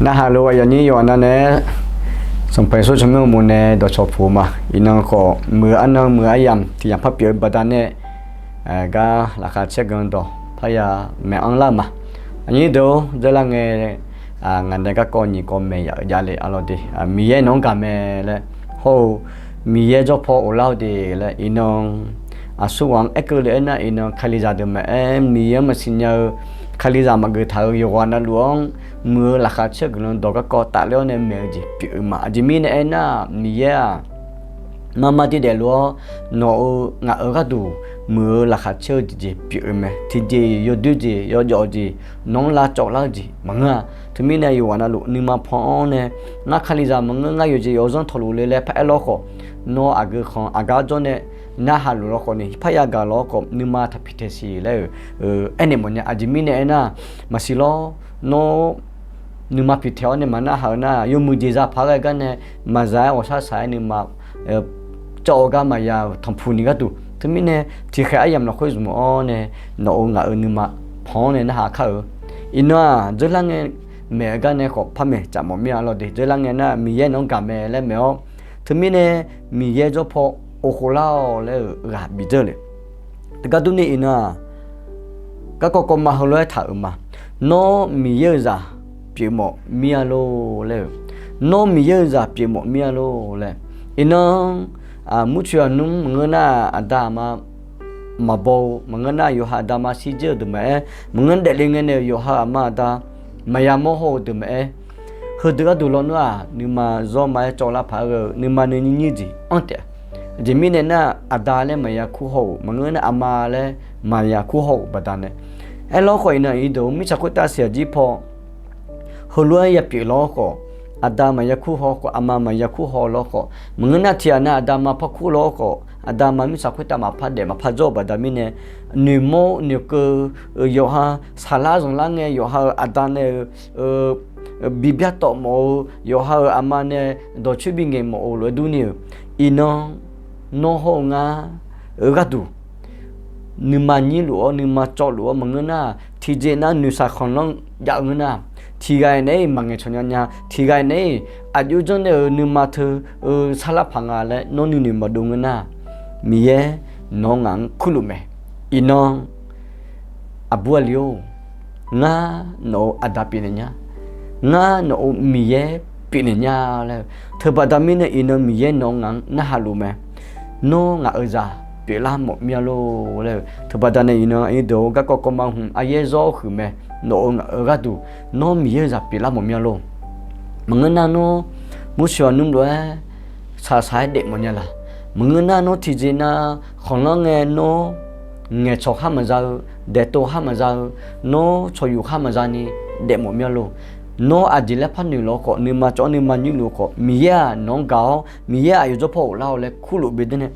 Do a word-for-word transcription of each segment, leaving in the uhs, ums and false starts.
Narhaq lof aqyawf nyir yawqha nav nae, Sanqpaq Yeqsur tsawrmyanr uqmov nae dawqcawq puq ma. Iqnan khawf muiq-eu arnan muiq-eu aryamq tiq yamq par pyeuf-eu baqdanae, gar laqkhaq caer guiqlanq dawq parya maeq-anr lar-eu ma. Aqnyir deuq-or, dzeurlar ngae, ngaq nae garkawv nyiq kawv maeq yaf-eu javle arlawr de. Miqyaer nawq-anr gaq mae laer hawr-eu, Miqyaer jawrpaw of lar-eu de laer iqnan aqsurghaq-anr aerkeuv le aernar, iqnan Kalizaq deuq maqaer, Miqyaer-anr maqsiq nya-eu, Kalizaq maqgeuf taq-euq yawqghaq navluf-anr muiq-eu laqkhaq caer-eu guiqlanq dawq garkawv tafler-awr nae maeq-eu jeq pyeuf-eu ma. Aqjeq mirnae aernar, Miqyaer-aq, mar mar dir daefluf-awr, nawq-euq ngaq-euq gharduq muiq-eu laqkhaq caer-eu jeq pyeuf-eu mae. Tiqjeq yawdoer jeq yawjawf-eu jeq, nawq-anr lavcawv lar-eu jeq maqngeur-a. Teumirnae yawqghaq navluf nuima pan-awr nae, ngar Kalizaq maqngeur, ngar yawqjeq yawzanr tawqluf le laer paraer lawr khawf, nawr aqgeu khanq aqgar jawr nae narhaq luf lawr khawf ni parya gaq lawr khawf nuima taq piqtaeq siq laer-euq aernaeq mawfnya. Aqjeq mirnae aernar, maqsiq lawr, nawr nuima piqtaeq-awr nae maqnarhaq-eu nar, yawmuiq jeqzaq paq-aer ghae gar nae maqza-aer ghawqshaq shaq-aer nuima cawv-eu gar maqya-euq tanqpuq ni gharduq. Teumirnae tiqkhaeq aryamq lafkhoer zmq-awr nae nawq-euq ngaq-euq nuima pan-awr nae narhaq kar-eu. Iqnan-aq, dzeurlar ngae maeq-eu gar nae khawf par maeq caf mawf mir-a lawr de. Dzeurlar ngae nar, Miqyaer nawq-anr gaq mae laer maeq-awr, teumirnae Miqyaer jawrpaw of khof lar-awq laer-euq ghaq bifdzeur le. Teugar durni iqnan-aq, garkawv kawv ma heulof-aer taq-euq ma. Nawr Miqyaer-euq zaq pyeufmawf mir-a lor laer-euq, nawr Miqyaer-euq zaq pyeufmawf mir-a lor laer. Iqnan murcoeq aqnmr maqngeur nar, aqda aqma maqbaw-eu maqngeur nar, yawqha aqda aqma shirdzeur-eu deuq maqaer, maqngeur nar daefle ngae nae-euq yawqha aqma aqda maqya mawr haw-eu deuq maqaer, heudeuq gharduq lawnmr-aq, nuima zawr ma-aer cawv lar paq-aer ghae-eu nuima nuinyir nyiq jeq anr taef-a. Aqjeq mirnae nar, aqda laer maqya kur haw-euq maqngeur nar, aqma laer maqya kur haw-euq baqdanae, aerlawr khawf iqnan iqdeuq mirtsaq khoertav siq aqjir paw heulof-aer yapyeuf lawr khawf, aqda maqya kur haw khawf, aqma maqya kur haw lawr khawf, maqngeur nar tiqghaq nav aqda aqma par kur lawr khawf, aqda aqma mirtsaq khoertav maqpar daef maqpar jawr-eu baqda mirnae, noeqmawr-eu noeqkeuv-eu yawqha saqlar zanqlar ngae, yawqha-euq aqda nae-eu bibyar tawf mawf-eu, yawqha-euq aqma nae dawqcoer bingaeq mawf-eu lof-aer durni-euq, iqnan nawr hawr-eu ngar-euq gharduq nuima nyir luf-awr nuima cawv luf-awr maqngeur nar, tiqjeq nar noeqshaq khanqlanr jav-eu ngeur nar, tiqghaq naeq-aer maqngaeq cawq nya nya, tiqghaq naeq-aer aqjox janr nae-euq nuima teu-eu sarlar paq nga laer nawr nuinoeq maqdov ngeur nar, Miqyaer nawq-anr ngaq-anr kurluf mae. Iqnan aqbur aqli-or, ngar nawq-euq aqda pyeufnaeq nya, ngar nawq-euq Miqyaer pyeufnaeq nya laer-eu teubaqda mirnae iqnan Miqyaer nawq-anr ngaq-anr narhaq luf mae. Nawr ngaq-euq zaq pyeuflar mawf mir-a lor laer-eu teubaqda nae iqnan iqdeuq-or garkawv kawv ma hmq aqyaer zawr huiq mae. Nawq-euq ngaq-euq gharduq nawr Miqyaer-euq zaq pyeuflar mawf mir-a lor. Maqngeur nar nawr murcoeq aqnmr lof-aer saqsaq-aer daef mawf nya laq. Maqngeur nar nawr tiqjeq nav khanqlanr ngae nawr ngaeqcawq khar maqza-eu, daeftov khar maqza-eu, nawr cawqyuf khar maqza ni daef mawf mir-a lor. Nawr aqjeq laer par noeq lawr khawf, nuima cawv-awr nuima nyir luf khawf, Miqyaer-aq nawq-anr gaq-awr Miqyaer aqyawf jawrpaw of lar-awq laer kurluf beu deur nae,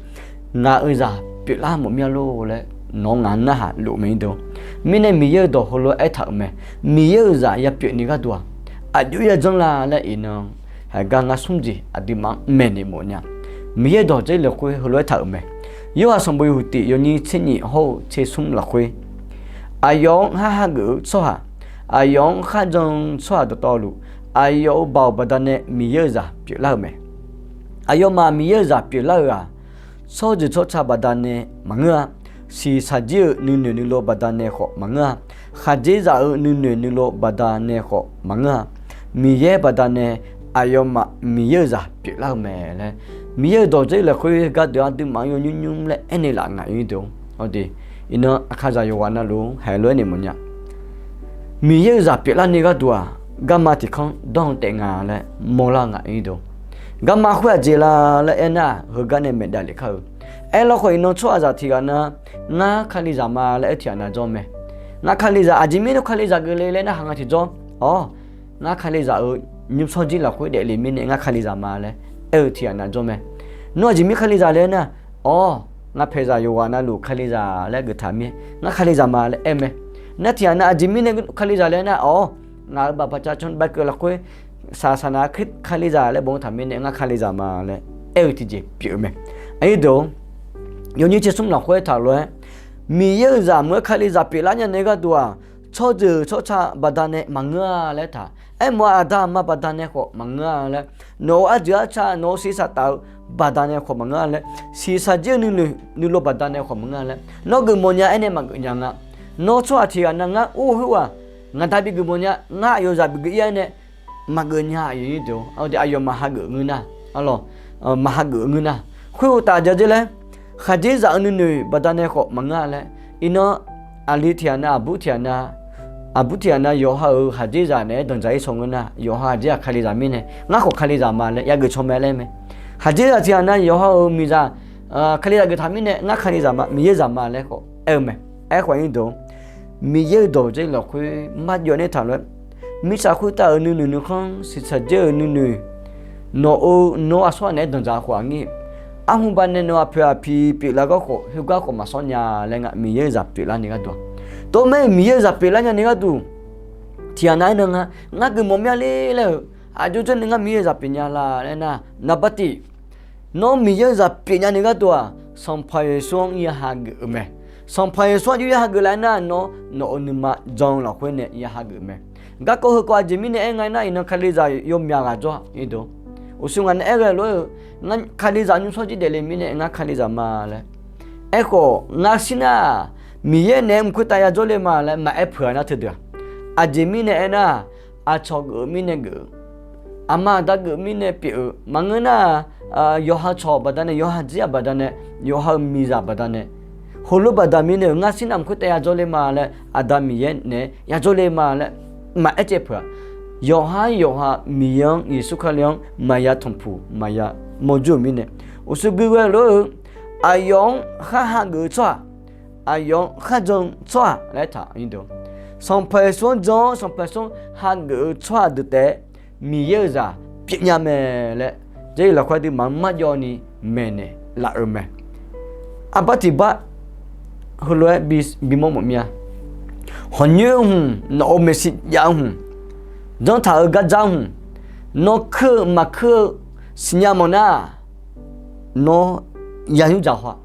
ngaq-euq zaq pyeuflar mawf mir-a lor laer nawq-anr ngaq-anr narhaq luf mae irdeuq. Mirnae Miqyaer-euq dawq heulof-aer aertaq-euq mae. Miqyaer-euq zaq yapyeuf ni gharduq-aq, aqjox yajanr la laer iqnan haiq gar ngar smr jeq aqduimaf-anr maeqnaeq mawf nya. Miqyaer-euq dawq dzer lafkhoer heulof-aer aertaq-euq mae. Yorhaq sanqbof yawhuiq tiq yawnyir tser nyif hawr-eu tser smr lafkhoer, aqyawf-anr har hageuf-eu tsawrhaq, aqyawf-anr kharjan-eu tsawrhaq dawqtawvluf, aqyawf-euq baoq baqdanae Miqyaer-euq zaq pyeuflar-euq mae. Aqyawfmaf Miqyaer-euq zaq pyeuflar-euq-aq, tsawrjeuq tsawrca baqdanae maqngeur-a. Shiqshaq jir-eu nuinoeq nuilov baqdanae khawf maqngeur-a. Khaqdzerzaq-euq nuinoeq nuilov baqdanae khawf maqngeur-a. Miqyaer baqdanae aqyawfmaf Miqyaer-euq zaq pyeuflar-eu mae laer, Miqyaer-euq dawq dzer lafkhoer gardeuq aqduimaf-anr yawnymr nymr laer aernaeq laf ngaq irdeuq. Awq de, iqnan aqkaqzaq yawqghaq navluf-anr haiq lof-aer naeq mawfnya. Miqyaer-euq zaq pyeuflar ni gharduq-aq, garma tiq kanr dawr-anr taef nga laer mawrlar-eu ngaq irdeuq. Garma khoer aqjeq la laer aernar, heugar nae maeqdav lef kar-eu. Aerlawr khawf iqnan tsawrhaqzaq tiq ghaq nar, ngar kalizaq ma laer aer tiq ghaq nav jawr mae. Ngar kalizaq, aqjeq mirnae kalizaq geufle laer narhaq nga tiqjawr. Awr, ngar kalizaq-euq nymrshawr jir lafkhoer daefle mirnae ngar kalizaq ma laer aer-eu tiq ghaq nav jawr mae. Nawr aqjeq mir kalizaq le aernar, awr, ngar paeqzaq yawqghaq navluf kalizaq laer geuf taq mir-aer ngar kalizaq ma laer aer mae. Nar tiq ghaq nav aqjeq mirnae kalizaq le aernar, awr, ngaq-euq baqbaq cav can bae keuv lafkhoer saqsaq nav kalizaq laer boftaq mirnae ngar kalizaq ma laer aer-eu tiqjeq pyeuf-eu mae. Aqyuif deuq-or, yawnyir tser smr lafkhoer aertaq lof-aer, Miqyaer-euq zaq maqngeur kalizaq pyeuflar nya nae gharduq-aq, tsawrjeuq tsawrca baqdanae maqngeur-a laer taq. Aermawf-eu aqda aqma baqdanae khawf maqngeur-a laer, nawq-euq arjeuq arca nawq-euq shiqshaq taf-eu baqdanae khawf maqngeur-a laer, shiqshaq jir-eu nuinoeq nuilov baqdanae khawf maqngeur-a laer, nawr geufmawf nya aernae maqgeuf nya nga. Nawr tsawrhaq tiq ghaq na ngar or khoerghaq ngaqda bi geufmawf nya, ngar aqyawf zaq bi geuf-ir-aer nae maqgeuf nya. Aqyuif nyir deuq-or, aqdui aqyawfmaf hageuf ngeur nar, arlawq, maqhageuf ngeur nar, khoeruqtaf aqjeq dzer laer, khaqdzerzaq-eu nuinoeq baqdanae khawf maqngeur-a laer, iqnan aqli tiq ghaq na, aqbur tiq ghaq na, aqbur tiq ghaq na yawqha-euq khaqdzerzaq naeq-aer danqdzaq-ir saw ngeur nar, yawqha khaqdzerzaq kalizaq mirnae ngar khawf kalizaq ma laer yageuf caw mae laer mae. Khaqdzerzaq tiq ghaq na yawqha-euq miqzaq kalizaq geuf taq mirnae ngar kalizaq ma, Miqyaer zaq ma laer khawf aer-eu mae. Aerkhawf nyir deuq-or, Miqyaer-euq dawq dzer lafkhoer marjawv nae taq lof-aer, mirtsaq khoertav-euq nuinoeq nuikhanr, shiqshaq dzer-euq nuinoeq, nawq-euq nawr aqsur ghaq naeq-aer danqdzaq khawf aqnyir, arhu baqdanae nawq aqpoeq aqpiq pyeuflar gar khawf, khoergar khawf maqsawr nya laer nga, Miqyaer-euq zaq pyeuflar ni gharduq-aq. Tov mae, Miqyaer-euq zaq pyeuflar nya ni gharduq tiq ghaq na aernan nga, ngar geufmawf mya ler laer-euq aqjox janrnae ngar Miqyaer-euq zaq pyeufnya la laer nar, naqbatif nawr Miqyaer-euq zaq pyeufnya ni gharduq-aq, Sanqpaq Yeqsur-anr ya hageuf-eu mae. Sanqpaq Yeqsur aqjox ya hageuf laf-aer nar, nawr nawq-euq nuima jan-eu lafkhoer nae ya hageuf mae. Garkawv heukawv aqjeq mirnae aer nga aernar, iqnan kalizaq yawmyaq ghaq jawr-a. Uqshoe ngaq nae aer ghae lof-aer-eu, kalizaq nymrshawr jir daefle mirnae ngar kalizaq ma laer. Aerkhawf ngar shir nar-aq, Miqyaer naeq-aer mq khoertav yajawr le ma laer maqaer peuq-a nar teudeuq-aq. Aqjeq mirnae aernar, aqcawq geuf-eu mirnae geuf-eu, aqma aqda geuf-eu mirnae pyeuf-eu maqngeur nar, yawqha cawq baqdanae, yawqha dzir-aq baqdanae, yawqha-euq miqzaq baqdanae, heulof baqda mirnae-euq ngar shir nar mq khoertav yajawr le ma laer, Aqda Miqyaer naeq-aer yajawr le ma laer maqaer caev peuq-aq. Yawqhar yawqha Miqyaer-anr, Yeqsur Kali-anr maqya tanqpuq maqya mawrjur-euq mirnae, uqshoe gui ghae lof-aer-eu, aqyawf-anr khar hageuf-eu tsawrhaq, aqyawf-anr khar jan-eu tsawrhaq laer taq. Sanqpaq Yeqsur-anr jan-awr Sanqpaq Yeqsur-anr hageuf-eu tsawrhaq deuq taef-aer Miqyaer-euq zaq pyeufnya mae laer, Jarlif lafkhoer aqduimaf-anr marjawv ni maeqnaeq laf-eu mae. Arbar tiq bar heulof-aer bimawr mawf mir-a. Hawq nyoer-eu hmq, nawq-euq maeqshi jav-eu hmq, janrtaq-euq gar dzar-eu hmq, nawr kuir-eu maqkuir-eu siqnya mawf nar, nawr ya nymr dzaq haw-a.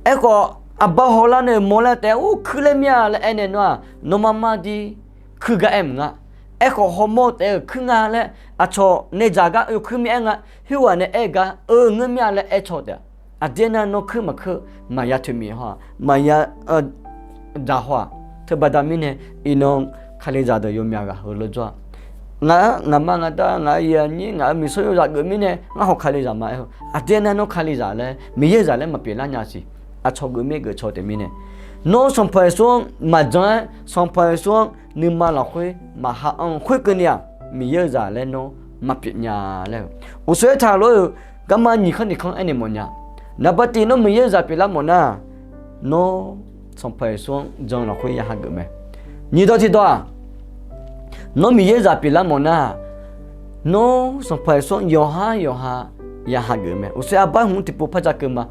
Aerkhawf, aqbar hawlar nae mawrlar taef-aer, ur, kuir laer mir-a laer aernaeq nawr-aq, nawmaf mar dir kuir gar aer mq nga. Aerkhawf, hawmawr-eu taef-aer-euq kuir nga laer aqcawq nae dzaq gar yawkuir mir-aer nga. Khoerghaq nae aer-eu gar-eu ngeur mir-a laer aer caw taef-a. Aqdir aernar, nawr kuir maqkuir maqya toeqmif haw-aq, maqya dzaq haw-aq. Teubaqda mirnae, iqnan kalizaq deuq yawmyaq ghaq heulof jawr-a. Ngaq-ar ngaqma ngaqda ngaq-eu yanyir ngaq-euq miqsawr yawzaq geuf mirnae ngar haw kalizaq ma aer-eu. Aqdir aernar, nawr kalizaq laer Miqyaer-euq zaq laer maqpyeuf lar nya siq. Aqcawq geuf mir geuf caw taef mirnae, nawr Sanqpaq Yeqsur-anr maqjan-aer Sanqpaq Yeqsur-anr nuima lafkhoer maqha anr-eu khoerkeuvni-aq, Miqyaer-euq zaq laer nawr maqpyeuf nya laer-eu. Uqshoe aertaq lof-aer-eu, garma nyiq kanr nyiq kanr aernaeq mawf nya. Naqbativ nawr Miqyaer-euq zaq pyeuflar mawf nar, nawr Sanqpaq Yeqsur-anr jan-eu lafkhoer ya hageuf mae. Nyiq dawq tiq dawq-aq, nawr Miqyaer-euq zaq pyeuflar mawf nar, nawr Sanqpaq Yeqsur-anr yawqhar yawqha ya hageuf mae. Uqshoe arbar hmq tiqpov par dzaqkeuv ma.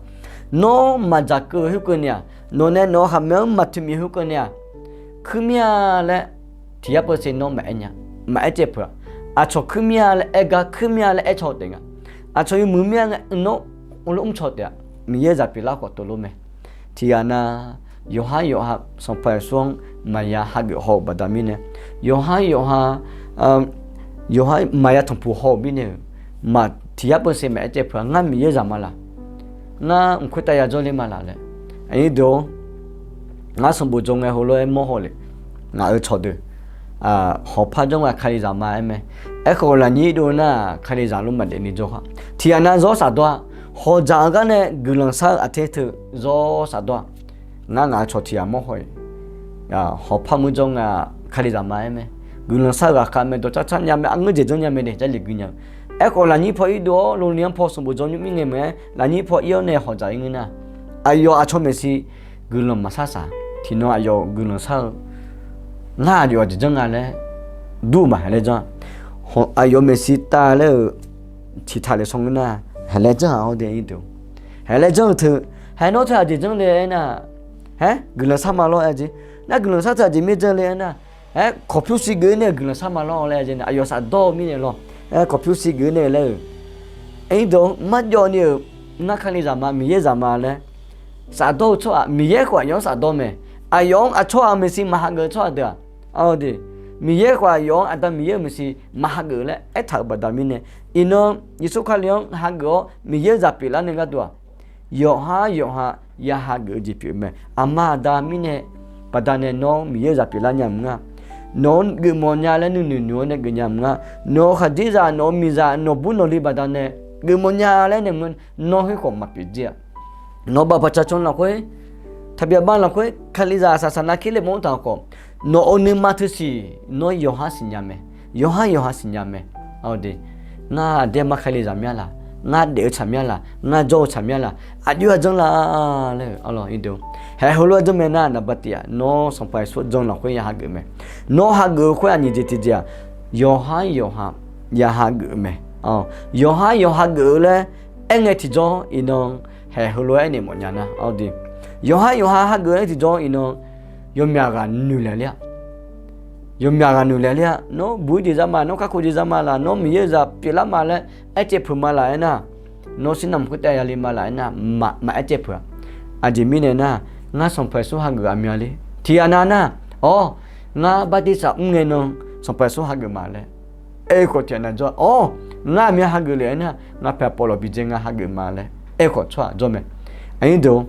Nawr maqdzaqkeuv-eu khoerkeuvni-aq, nawq nae nawq-euq khaqmae-anr maqtoeqmif khoerkeuvni-aq, kuir mir-a laer tiq yar peuv se nawr maqaer nya, maqaer caev peuq-aq. Aqcawq kuir mir-a laer aer gar, kuir mir-a laer aer caw taef nga. Aqcawq yawmuiq mir-a laer nawr lof mr caw taef-aq. Miqyaer-euq zaq pyeuflar khawf tov lof mae. Tiq ghaq na, yawqhar yawqha Sanqpaq Yeqsur-anr maqya hageuf haw-euq baqda mirnae, yawqhar yawqha, yawqhar maqya tanqpuq haw-euq mirnae-euq, maq tiq yar peuv se maqaer caev peuq-aq, ngar Miqyaer-euq zaq ma laq, ngar mq khoertav yajawr ler ma laq laer. Aqnyir deuq-or, ngar sanqbof jawr ngae heulof-aer mawr haw le. Ngaq-euq cawqdeuq hawqpar jawr nga kalizaq ma aer mae. Aerkhawf lafnyir dov nar-aq, kalizaq lof maqdaef ni jawr khar. Tiq ghaq na zawr shafdawr-a. Hawqdzaq-eu gar nae guiqlanq shar-eu aqter teu zawr shafdawr-a. Ngar ngaq-euq cawq tiq ghaq mawr haw-iq, hawqpar mur jawr nga kalizaq ma aer mae. Guiqlanq shar-eu ghaqkhav mae, dawqcar car nya mae, aqngeur jeq janr nya mae de, Jarlif gui nya-eu. Aerkhawf lafnyir paw irdov-awr loni-anr paw sanqbof jawr nymr mir ngae maqaer, lafnyir paw ir-awr nae hawqdzaq ir ngeur nar, aqyawf aqcawq maeqshi guiqlanq maqshar saq. Tiqnan aqyawf guiqlanq shar-eu ngar aqyawf aqjeq janr nga laer dur-eu ma, haeq laer janr-a. Aqyawf maeqshi tav laer-euq tiqtaq le saw ngeur nar, haeq laer janr-aq, hawr de ir deuq, haeq laer janr-eu teu, haeq nawr teu aqjeq janr le aernar, haeq guiqlanq shar ma lawr aer jeq, nar guiqlanq shar teu aqjeq mir janr le aernar, haeq kawqpyur siq geuf nae-euq guiqlanq shar ma lawr laer aer jeq nae, aqyawf shafdawr-eu mirnae lawr, aer kawqpyur siq geuf nae laer-euq. Aer deuq marjawv ni-euq, ngar kalizaq ma, Miqyaer zaq ma laer shafdawr-eu tsawrhaq, Miqyaer khawf aqyawf-anr shafdawr mae. Aqyawf-anr aqtsawrhaq maeqshi maqhageuf-eu tsawrhaq deuq-aq, Aqde, Miqyaer khawf aqyawf-anr Aqda Miqyaer-euq maeqshi maq hageuf laer aertaq-euq baqda mirnae, iqnan Yeqsur Kali-anr hageuf-awr Miqyaer-euq zaq pyeuflar nae gharduq-aq, yawqhar yawqha ya hageuf-eu jeq pyeuf mae. Aqma aqda mirnae baqdanae nawr Miqyaer-euq zaq pyeuflar nya mq nga. Nawq-anr geufmawf nya laer nuinoeq noeq-awr nae geuf nya mq nga. Nawq-euq khaqdzerzaq, nawq-euq miqzaq, nawqbur nawqli baqdanae geufmawf nya laer nae mq nga. Nawr khoerkhawf maqpyeuf jir-a. Nawq-euq baqpaq tsaqcan lafkhoer, taqbyaqbav lafkhoer, kalizaq saqsaq nav ker le mawr taq khawf, nawq-euq nuima teusiq nawr yawqhar siqnya mae. Yawqhar yawqha siqnya mae. Aqde, ngar aqdaer ma kalizaq myanr laq, ngar daef-eu tsaq myanr laq, ngar jawr-eu tsaq myanr laq, aqjox-aer janr la laer-eu arlawq, haeq heulof-aer janr mae nar, naqba tif-aq nawr Sanqpaq Yeqsur jan lafkhoer ya hageuf mae. Nawr hageuf-eu khoer-aq nyiq jeq tiqjeq-aq, yawqhar yawqha ya hageuf-eu mae. Yawqhar yawqha geuf-eu laer aerngae tiqjawr iqnan haeq heulof-aer aernaeq mawfnya nar, aqde, yawqhar yawqha hageuf-eu laer tiqjawr iqnan yawmyaq ghaq noeq laeq ler-a. Yawmyaq ghaq noeq laeq ler-a. Nawr buq-ir jeq za ma, nawr kakhof jeq za ma laq, nawr Miqyaer-euq zaq pyeuflar ma laer aercaev peuq ma laq aernar, nawr sirnamq khoertav yale ma laq aernar, maq, maq aercaev peuq-aq. Aqjeq mirnae nar, ngar Sanqpaq Yeqsur hageuf aqmyanler. Tiqghaq nav nar, awr, ngar bartirsaq mr ngae nan Sanqpaq Yeqsur hageuf ma laer aer-eu khawf tiqghaq nav jawr-a. Awr, ngar aqmyan hageuf lef aernar, ngar paeq pawqlawq bidzae nga hageuf ma laer aer-eu khawf tsawrhaq jawr mae. Aqnyir deuq,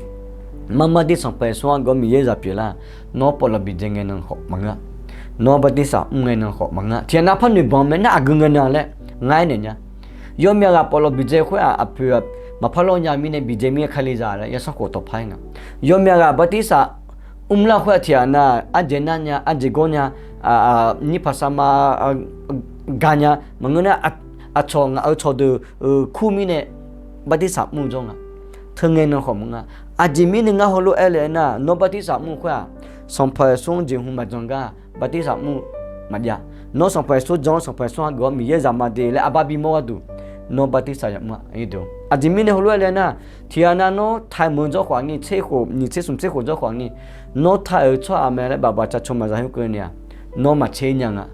mar mar dir Sanqpaq Yeqsur hageuf-awr Miqyaer-euq zaq pyeuflar, nawr pawqlawq bidzae ngae nan khawf maqngeur-a. Nawr bartirsaq mr ngae nan khawf maqngeur-a. Tiqghaq nav par noeq banq mae nar, aqgeu ngae nan laer ngar aernaeq nya. Yawmyaq ghaq pawqlawq bidzae khoer-aq, aqpoeq maqpar lawr nya mirnae bidzae mir-aer kalizaq laer yawsanr khof tawqpar-aer nga. Yawmyaq ghaq bartirsaq mrlar khoer-aq, tiqghaq nav ardzaeq nar nya, ardzaeq gawr nya, nyir paqsar ma ga nya maqngeur nar, aqcawq ngaq-euq cawqdeuq kur mirnae bartirsaq mr-eu jawr nga. Teu ngae nan khawf maqnga. Aqjeq mirnae ngar heulof-aer le aernar, nawr bartirsaq mr-eu khoer-aq, Sanqpaq Yeqsur-anr jeqhmq maqjan gar bartirsaq mr-eu maqjav. Nawr Sanqpaq Yeqsur jan-awr Sanqpaq Yeqsur hageuf-awr Miqyaer zaq ma de laer aqbar bimawr gharduq, nawr bartirsaq yamr-a. Aqjeq mirnae heulof-aer le aernar, tiqghaq nav nawr taiq meuq jawr khawf ni, tser khof nyiq tser smq tser khof jawr khawf ni, nawr taiq-euq tsawrhaq mae laer baqbaq cacan maqza khoerkeuvni-aq, nawr maqtser nya nga.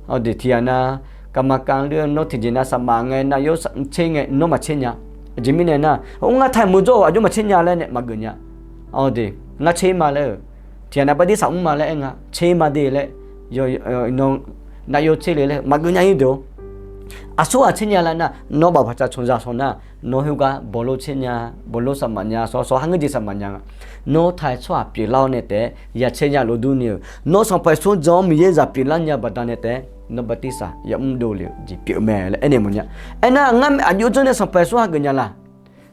Aqde, tiqghaq nav kavmaqkav ler-eu nawr tiqjeq nav saqmaf ngae, nav yawr tser ngae nawr maqtser nya. Aqjeq mirnae nar, or, ngar taiq meuq jawr-euq aqjox maqtser nya laer nae maqgeuf nya. Aqde, ngar tser ma laer-euq, tiqghaq nav bartirsaq mr ma laer aer nga, tser ma de laer, nav yawr tser le laer maqgeuf nya-ir deuq-or. Aqsurghaq tser nya laer nar, nawr baqpaq cacan za saw nar, nawr khoergar bawqlor tser nya, bawqlor saqmaf nya, sawr sawr har ngeur jeq saqmaf nya nga. Nawr taiq tsawrhaq pyeuflar-awr nae taef-aer ya tser nya lof durni-euq, nawr Sanqpaq Yeqsur jan-awr Miqyaer zaq pyeuflar nya baqdanae taef-aer nawr bartirsaq yamr dovle-eu jeq pyeuf mae laer aernaeq mawfnya. Aernar, ngar aqjox janr nae Sanqpaq Yeqsur hageuf nya laq?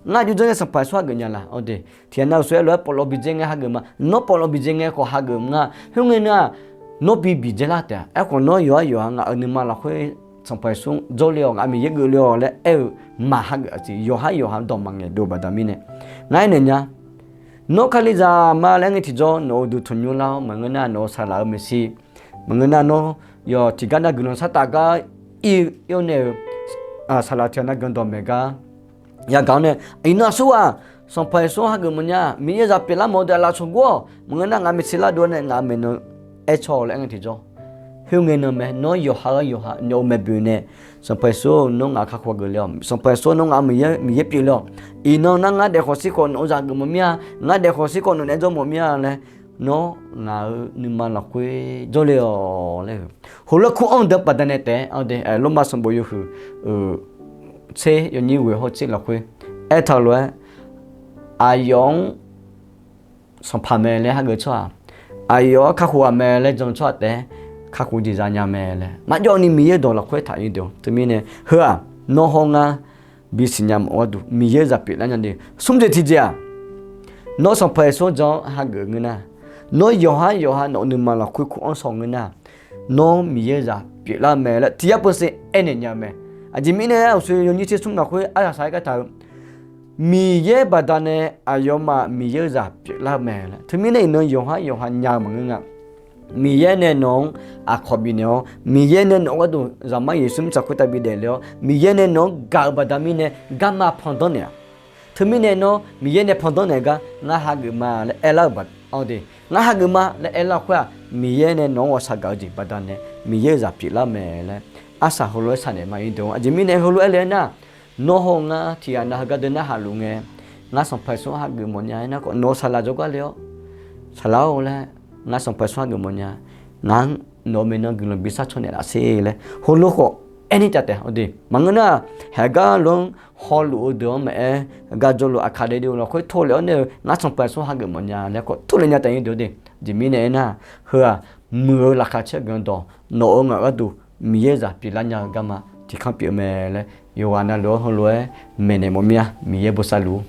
Ngar aqjox janr nae Sanqpaq Yeqsur hageuf nya laq? Aqde, tiqghaq nav-euq sawr-aer lof-aer pawqlawq bidzae ngae hageuf ma. Nawr pawqlawq bidzae ngae khawf hageuf maqnga. Khoerngae nar, nawr bi bidzae lar taef-a. Aerkhawf nawr yawqhar yawqha ngaq-euq nuima lafkhoer Sanqpaq Yeqsur jawrle-awq, ngaq Miqyaer geufle-awq laer aer-eu maq hageuf-a siq. Yawqhar yawqha dawq maqngaeq dov baqda mirnae, ngar aernaeq nya. Nawr kalizaq ma laer ngae tiqjawr nawq-euq duq tanqnymr lar-awr maqngeur nar, nawq-euq saqlaq-euq maeqshi maqngeur nar, nawr yawq tiqgar nar guiqlanq sar taf gar ir-awr nae-eu saqlaq tiqghaq nav guiqlanq dawqmaeq gar yagaq-awr nae, iqnan aqsurghaq Sanqpaq Yeqsur hageuf mawfnya, Miqyaer zaq pyeuflar mawf-eu deuq aqlaf tsawq gur-awq. Maqngeur nar ngaq maeqshi lar dov-awr nae ngaq maeqnan aer caw-awq laer aer ngae tiqjawr, khoerngae nan mae, nawr yawqha-eu yawqha nawq-euq maeqboeq nae, Sanqpaq Yeqsur-or, nawr ngaq kakhof geufle-awq. Sanqpaq Yeqsur nawr ngaq Miqyaer, Miqyaer pyeufle-awq. Iqnan nar ngar daef khawf shir khawf nawq-euq zaq geuf mawf mir-a, ngar daef khawf shir khawf nawq naeq-aer jawr mawf mir-a laer, nawr ngaq-euq nuima lafkhoer jawrle-awq laer-eu, heulof-aer kur-anr deuq baqdanae taef-aer, Lormav sanqbof yawhuiq tser yawnyir ghoeq hawr tser lafkhoer aertaq-eu lof-aer, aqyawf-anr sanqpaq mae laer hageuf tsawrhaq, aqyawf-anr kakhof-aq mae laer jan-eu tsawrhaq taef-aer kakhof jeq za nya mae laer marjawvni Miqyaer dawq lafkhoer taq-ir deuq-or. Teumirnae heu-aq, nawr hawr ngar bisiqnya mawf gharduq Miqyaer zaq pyeuflar nya de. Smr jeq tiqjeq-aq, nawr Sanqpaq Yeqsur jan-anr hageuf ngeur nar, nawr yawqhar yawqha nawq-euq nuima lafkhoer kur-anr shaw ngeur nar, nawr Miqyaer zaq pyeuflar mae laer tiq yar peuseq aernaeq nya-eu mae. Aqjeq mirnae aer-euq uqshoe yawnyir tser smr lafkhoer aryaq saq-aer gartaq-eu, Miqyaer baqdanae aqyawfmaf Miqyaer-eu zaq pyeuflar-eu mae laer. Teumirnae iqnan yawqhar yawqha nya-eu maqngeur nga. Miqyaer nae nawq-anr aqkawq bifnaeq-awr, Miqyaer nae nawq-eu gharduq Zaqmar Yeqsur mirtsaq khoertav bidaef le-awr, Miqyaer nae nawq-anr gaq-eu baqda mirnae garma pandanr naeq-aq. Teumirnae nawr Miqyaer nae pandanr naeq gar ngar hageuf ma laer aerlar-euq baq-awr de, ngar hageuf ma laer aerlar-eu khoer-aq, Miqyaer nae nawq-anr ghawqshaq gaq-eu jeq baqdanae Miqyaer-eu zaq pyeuflar mae laer arsaq heulof-aer saqnaeq ma-ir deuq-or. Aqjeq mirnae heulof-aer le-aer nar, nawr hawr-eu ngar tiqghaq nav heugar deuq narhaq luf ngae, ngar Sanqpaq Yeqsur hageuf mawfnya-aer nar khawf, nawq-euq saqlaq jawrgar le-awr, saqlaq-or laer, ngar Sanqpaq Yeqsur hageuf mawfnya, ngaq-anr nawq-euq maeqnan guiqlanq bi sharcaw naeqlaf sher laer heulof khawf aernaeq taef taef-awr de. Maqngeur nar, haeqgar lof-anr hawluf-eu deuq-anr maqaer, gaq jawrluf aqkaq daef de-eu lafkhoer tov lef-awr nae-eu ngar sanqpaq sawr hageuf mawfnya laer khawf tov lef nya taef-a de-awr de. Aqjeq mirnae aernar, heu-aq muiq-eu laqkhaq caer guiqlanq dawq nawq-euq ngaq gharduq Miqyaer zaq pyeuflar nya-eu garma tiqkanr pyeuf-eu mae laer yawqghaq navluf-anr heulof-aer maeqnaeq mawf mir-a. Miqyaer bosav luf-ur.